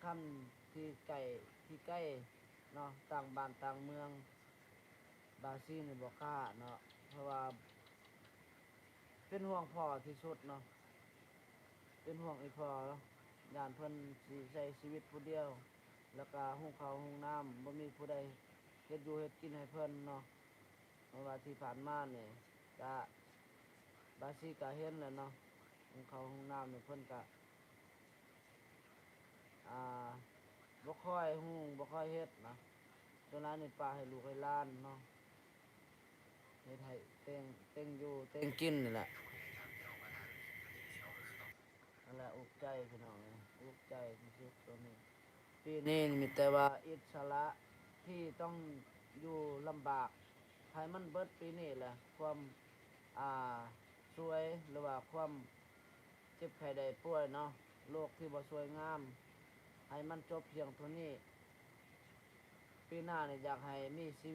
ຄຳທີ່ໃກ້ ທີ່ໄກເນາະ ຕ່າງບ້ານຕ່າງເມືອງ ບາຊີນີ້ບໍ່ກ້າເນາະ ເພາະວ່າເປັນຫ່ວງພໍ່ທີ່ສຸດເນາະ ເປັນຫ່ວງອີ່ພໍ່ ຢ້ານເພິ່ນຊິໃຊ້ຊີວິດຜູ້ດຽວ ແລ້ວກະຫຸງເຂົ້າຫຸງນ້ຳ ບໍ່ມີຜູ້ໃດເຮັດຢູ່ເຮັດກິນໃຫ້ເພິ່ນເນາະ. ເພາະວ່າທີ່ຜ່ານມານີ້ກະ ບາຊີກະເຫັນແຫຼະເນາະ ຫຸງເຂົ້າຫຸງນ້ຳນີ້ເພິ່ນກະ ອ່າ ບໍ່ຄ່ອຍຫຸງ ບໍ່ຄ່ອຍເຮັດນະ ສ່ວນຫຼາຍນີ້ປະໃຫ້ລູກໃຫ້ຫຼານເນາະ ເຮັດໃຫ້ເຕັງ ເຕັງຢູ່ເຕັງກິນນີ້ແຫຼະ ນັ້ນແຫຼະ ອຸກໃຈພີ່ນ້ອງເອີຍ ອຸກໃຈທີ່ສຸດໂຕນີ້. ປີນີ້ມີແຕ່ວ່າອິດສະຫຼະ ທີ່ຕ້ອງຢູ່ລຳບາກ ໃຫ້ມັນເບິດປີນີ້ແຫຼະ ຄວາມ ອ່າ ສວຍ ຫຼືວ່າຄວາມເຈັບໄຂ້ໄດ້ປ່ວຍເນາະ ໂລກທີ່ບໍ່ສວຍງາມ ໃຫ້ມັນຈົບພຽງເທົ່ານີ້. ປີໜ້ານີ້ຢາກໃຫ້ມີຊີ